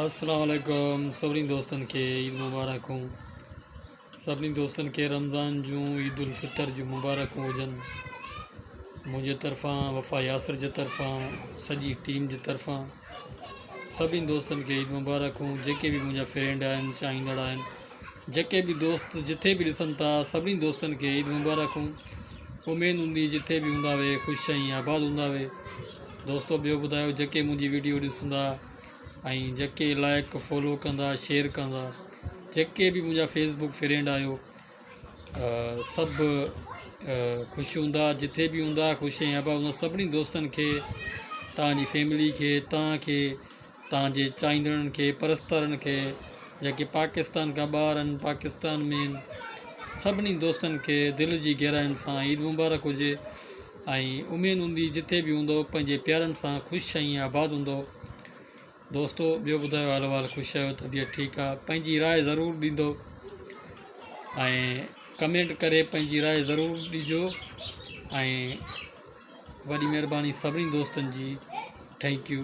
السلام عليڪم سڀني دوستن کي عيد مبارڪون سڀني دوستن کي رمضان جون عيد الفطر جون مبارڪون هجن منهنجي طرفان وفا ياسر جي طرفان سڄي ٽيم جي طرفان سڀني دوستن کي عيد مبارڪون جيڪي به منهنجا فرينڊ آهن چاهيندڙ آهن جيڪي به دوست جٿي به ڏسن ٿا سڀني دوستن کي عيد مبارڪون اميد هوندي جٿي به هوندا وي خوش ۽ آباد هوندا وي دوستو ٻيو ٻڌايو جيڪي منهنجي ويڊيو ڏسندا ۽ جيڪي لائڪ فالو ڪندا شيئر ڪندا جيڪي به منهنجا فيس بڪ فرينڊ آهيو سڀ خوش هوندا جتي به هوندا خوش ۽ آباد هوندا سڀني دوستن کي توهان جي فيملي کي توهان کي توهان جي چاهيندڙن کي پرستارن کي جيڪي پاڪستان کان ٻاهر آهن پاڪستان ۾ آهن سڀني دوستن کي دل جي گهراين سان عيد مبارڪ هجي ۽ اميد هوندي جتي به هوندو پنهنجي پيارن سان خوش ۽ آباد هوندو دوستو ٻيو ٻڌايو حال احوال خوش آهيو طبيعت ٺيڪ آهي پنهنجي راء ضرور ڏيندو ۽ ڪمينٽ ڪري پنهنجي راء ضرور ڏجو ۽ وڏي مهرباني سڀني دوستن جي thank you.